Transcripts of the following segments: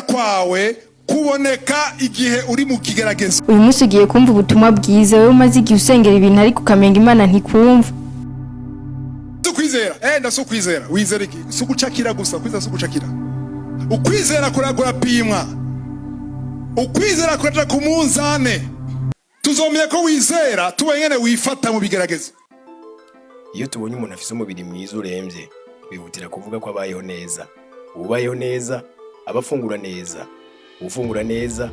Ukwizera kwawe kuboneka igihe uri mu kigeragezo. Uyu munsi ugiye kumva ubutumwa bwiza. Wowe umaze igihe usengera ibintu ariko ukamenga Imana ntikumva. Si ukwizera, ndasi ukwizera. Wizera iki? Si ugucakira gusa. Kwizera si ugucakira. Ukwizera kurapimwa, ukwizera kuraja ku munzane. Tuzomenya ko wizera tubonye ngene wifata mu bigeragezo. Iyo tubonye umuntu afise umubiri mwiza uremvye, twihutira kuvuga ko abayeho neza. Uwubayeho neza aba afungura neza. Uwufungura neza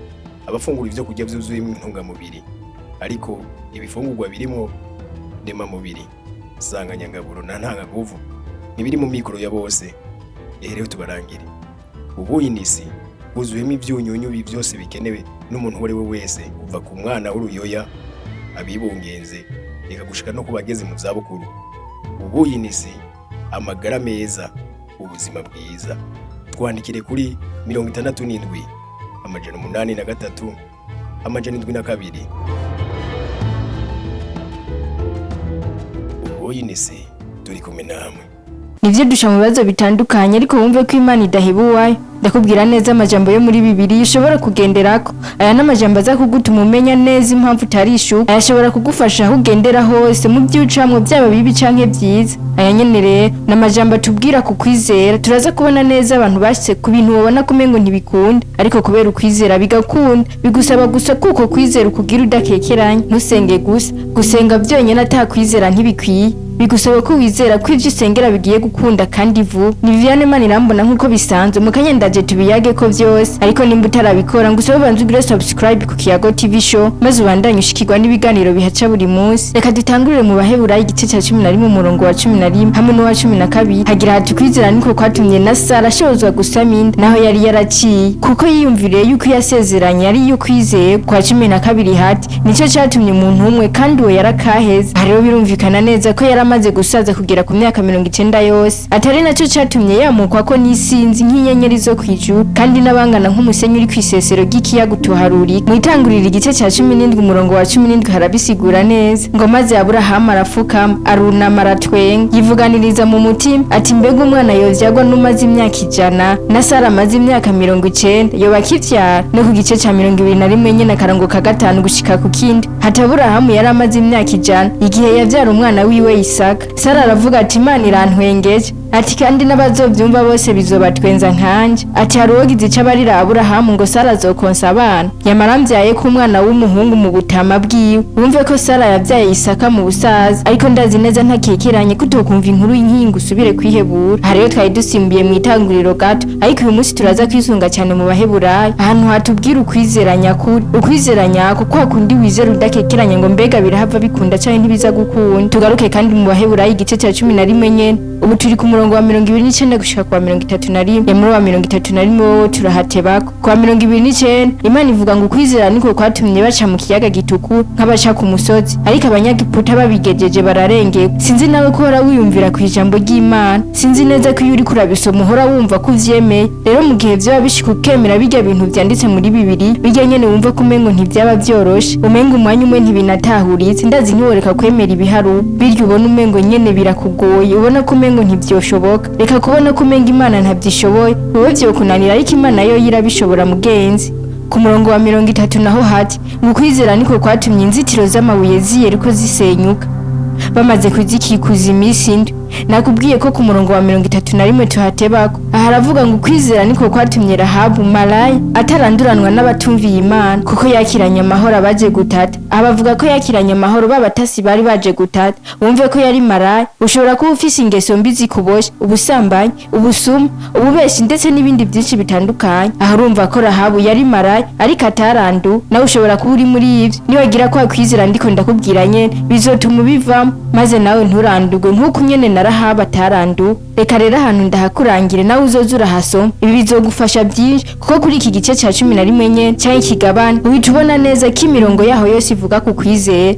aba afungura ivyo kurya vyuzuyemwo intungamubiri. Ariko ibifungurwa birimwo ndemamubiri, nsanganyangaburo na ntanganguvu ntibiri mu mikoro ya bose. Ehe tubarangire. Ubuyinisi bwuzuyemwo ivyunyunyu vyose bikenewe n'umuntu uwo ari we wese, kuva ku mwana w'uruyoya, abibungenze, reka gushika no ku bageze mu zabukuru. Ubuyinisi, amagara meza, ubuzima bwiza. Twandikire kuri 67 803 702. Ubuyinisi, turi kumwe namwe. Nivyo, dusha mu bibazo bitandukanye, ariko wumve ko Imana idaheba uwayo. Ndakubwira neza amajambo yo muri Bibiliya ushobora kugenderako. Aya ni amajambo aza kugutuma umenya neza impamvu utarishuka. Aya ashobora kugufasha aho ugendera hose mu byo ucamwo, byaba bibi canke vyiza. Aya nyene rero ni amajambo atubwira ku kwizera. Turaza kubona neza abantu bashitse ku bintu ubona ko umengo ntibikunda, ariko kubera ukwizera bigakunda. Bigusaba gusa kuko kwizera ukugira udakekeranya. Ntusenge gusa. Gusenga vyonyene atakwizera ntibikwiye. Bigusaba ko wizera ko ivyo usengera bigiye gukunda kandi vuba. Ni Viviane Manirambona nk'uko bisanzwe. Mu kanya ndaje tubiyage ko vyose, ariko nimba utarabikora, ngusaba ubanze ugire subscribe ku Kiyago TV Show, maze ubandanye ushikirwa n'ibiganiro bihaca buri munsi. Reka dutangurire mu Baheburayo igice ca 11, umurongo wa 11 hamwe n'uwa 12. Hagira hati: "Kwizera niko kwatumye na Sara ashobozwa gusama inda naho yari yaraciye, kuko yiyumviriye yuko yasezeranye ari yo kwizeye." Kwa 12 hati: "Nico catumye umuntu umwe, kandi uwo yarakaheze." Aha rero birumvikana neza ko yari amaze gusaza kugera ku myaka 90 yose, atari naco catumye yamukwa ko n'isinzi nk'inyenyeri zo kwijuru, kandi n'abangana nk'umusenyi uri kw'isesero ry'ikiyaga utuharurika. Mwitangurira igice ca 17, umurongo wa 17, harabisigura neza ngo: "Maze Aburahamu arafukama, arunama, aratwenga, yivuganiriza mu mutima ati: 'Mbega umwana yovyagwa n'umaze imyaka 100, na Sara amaze imyaka 90, yoba akivyara?'" No ku gice ca 21 nyene, akarango ka gatanu gushika ku kindi, hati: "Aburahamu yari amaze imyaka 100 igihe yavyara umwana wiwe Isaka. Sara aravuga ati: 'Imana irantwengeje,' ati: 'Kandi n'abazovyumva bose bizobatwenza nkanje.' Ati: 'Hari uwogize ico abarira Aburahamu ngo Sara azokonsa abana? Yamara mvyaye ko umwana w'umuhungu mu butama bwiwe.'" Wumve ko Sara yavyaye Isaka mu busaza, ariko ndazi neza ntakekeranye ko utokumva inkuru y'inkingo usubire kwihebura. Aha rero twari dusimbiye mu Itanguriro gato, ariko uyu munsi turaza kwisunga cyane mu Baheburayo, ahantu hatubwira ukwizera nyakuri, ukwizera nyako, kwa kundi wizera udakekeranye ngo mbega birahava bikunda canke ntibiza gukunda. Tugaruke kandi mu Baheburayo igice ca 11 nyene. Ubu turi ku murongo wa 29 gushika ku wa 31. Muri wa 31 wowe turahatebako. Ku wa 29, Imana ivuga ngo: "Ukwizera niko kwatumye baca mu kiyaga gitukura nk'abaca ku musozi, ariko Abanyagiputa babigejeje bararengerwa." Sinzi nawe ko uhora wiyumvira ku ijambo ry'Imana. Sinzi neza ko iyo uriko urabisoma uhora wumva ko uvyemeye. Rero mu gihe vyoba bishika ukemera birya bintu vyanditse muri Bibiri, birya nyene wumva ko umengo ntivyaba vyoroshe, umengo umwanya umwe ntibinatahuritse, ndazi ntiworeka kwemera ibiharuro. Birya ubona umengo nyene birakugoye, ubona ko umengo ntivyoshoboka, reka kubona ko umengo Imana ntavyishoboye. Wowe vyokunanira, ariko Imana yo irabishobora, mugenzi. Ku murongo wa 30 naho hati ngo: "Ukwizera niko kwatumye inzitiro z'amabuye z'Iyeriko zisenyuka bamaze kuzikikuza iminsi 7." Nakubwiye ko ku murongo wa 31 tuhatebako. Aha aravuga ngo: "Ukwizera niko kwatumye Rahabu maraya ataranduranwa n'abatumviye Imana, kuko yakiranye amahoro abaje gutata." Aha bavuga ko yakiranye amahoro b'abatasi bari baje gutata. Wumve ko yari maraya. Ushobora kuba ufise ingeso mbi zikuboshe: ubusambanyi, ubusuma, ububeshi, ndetse n'ibindi byinshi bitandukanye. Aha urumva ko Rahabu yari maraya ariko atarandu. Nawe ushobora kuba uri muri ivyo. Niwagira kwa kwizera ndiko ndakubwira nyene, bizotuma ubivamo, maze nawe nturandurwe nk'uko nyene na Rahabu ataranduwe. Reka rero ahantu ndahakurangire, nawe uzoza urahasoma. Ibi bizogufasha byinshi, kuko kuri iki gice ca 11 nyene canke ikigabane, uhita ubona neza ko imirongo yaho yose ivuga ku kwizera.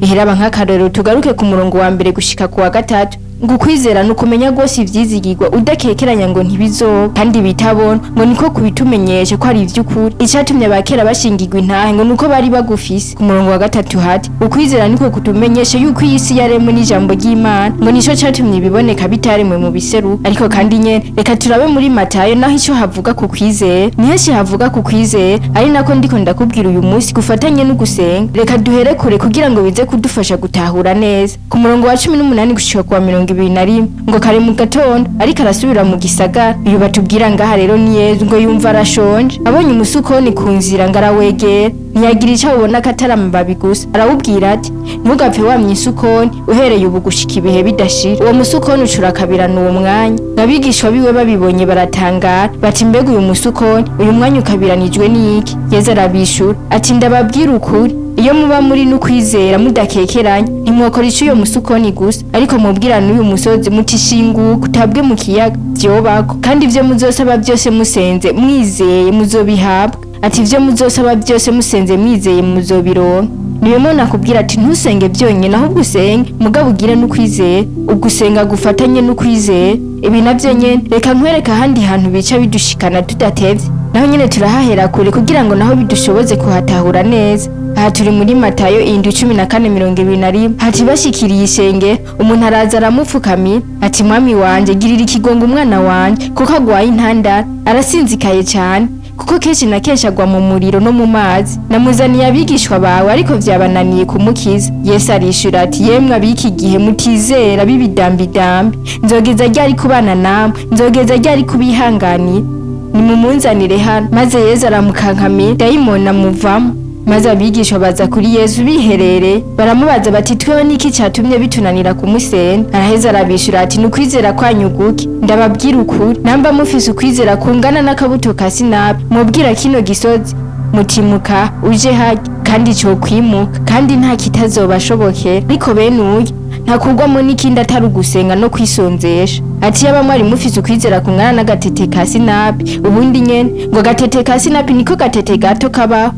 Iheraba nk'akarorero, tugaruke ku murongo wa mbere gushika ku wa gatatu. Ngo ukwizera ni ukumenya rwose ivyizigirwa udakekeranya ngo ntibizoba kandi bitabona, ngo niko kubitumenyesha ko ari ivy'ukuri. Icatumye abakera bashingirwa intahe ngo nuko bari bagufise. Ku murongo wa 3 hati ukwizera niko kutumenyesha yuko iyi si yaremwe n'ijambo ry'Imana, ngo nico catumye ibiboneka bitaremwe mu biseru. Ariko kandi nyene reka turabe muri Matayo naho ico havuga ku kwizera. Ni henshi havuga ku kwizera, ari nako ndiko ndakubwira uyu munsi gufatanye no gusenga. Reka duhere kure kugira ngo bize kudufasha gutahura neza. Ku murongo wa 18 gushika ku wa 21, ngo kare mu gatondo ariko arasubira mu gisagara. Uyu batubwira ngaha rero ni Yezu, ngo yumva arashonje, abonye umusukoni ku nzira ngo arawegera, ntiyagira ico awubona ko atari amababi gusa. Arawubwira ati ntugapfe wamye isukoni uhereye ubu gushika ibihe bidashira. Uwo musukoni ucurakabirana uwo mwanya. Abigishwa biwe babibonye baratangara bati mbega uyu musukoni uyu mwanya ukabiranijwe n'iki? Yezu arabishura ati ndababwira ukuri, iyo muba muri n'ukwizera mudakekeranya ntimwokora ico uyo musukoni gusa, ariko mubwira n'uyu musozi muti shinguka utabwe mu kiyaga, vyobako. Kandi ivyo muzosaba byose musenze mwizeye muzobihabwa. Ati ivyo muzosaba byose musenze mwizeye muzobironka. Niyo nakubwira ati ntusenge byonyine, ahubwo usenge mugabo ugire n'ukwizera, ugusenga gufatanye n'ukwizera. Ibi navyo nyene reka nkwereka ahandi hantu bica bidushikana tudatevye, naho nyene turahahera kure kugira ngo naho bidushoboze kuhatahura neza. Aha turi muri Matayo 7:14, hati bashikiriye ishenge umuntu araza aramupfukamira ati mwami wanje girira ikigongo umwana wanje kuko agwaye intandara, arasinzikaye cyane, kuko kenshi na kenshi agwa mu muriro no mu mazi. Namuzaniye abigishwa bawe ariko vyabananiye kumukiza. Yesu arishura ati yemwe ab'iki gihe mutizera b'ibidambidambi, nzogeza ryari kubana namwe? Nzogeza ryari kubihanganira? Nimumunzanire hano. Maze Yesu aramukankamira, dayimoni amuvamo. Maze abigishwa baza kuri Yesu biherere baramubaza bati tweho niki catumye bitunanira kumusenda? Araheza arabishura ati nukwizera kwanyu guke. Ndababwira ukuri, namba mufise ukwizera kungana n'akabuto ka sinapi, mubwira kino gisozi mutimuka uje harya, kandi cokwimuka, kandi nta kitazobashobokera. Ariko bene uyu ntakugwamo n'ikindi atari ugusenga no kwisonzesha. Ati yaba mwari mufise ukwizera kungana n'agatete ka sinapi, ubundi nyene ngo gatete ka sinapi niko gatete gato kabaho,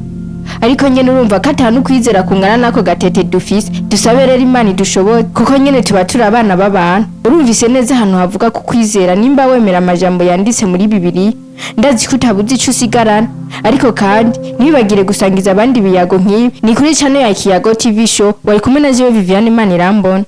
ariko nyene urumva ko atanu ukwizera kungana n'ako gatete dufise. Dusabe rero Imana idushoboze, kuko nyene tuba turi abana b'abantu. Urumvise neza ahantu havuga ku kwizera. Nimba wemera amajambo yanditse muri Bibiliya, ndazi ko utabuze ico usigarana. Ariko kandi ntibibagire gusangiza abandi ibiyago nk'ibi. Ni kuri channel ya Kiyago TV Show, wari kumwe na jewe Viviane Manirambona.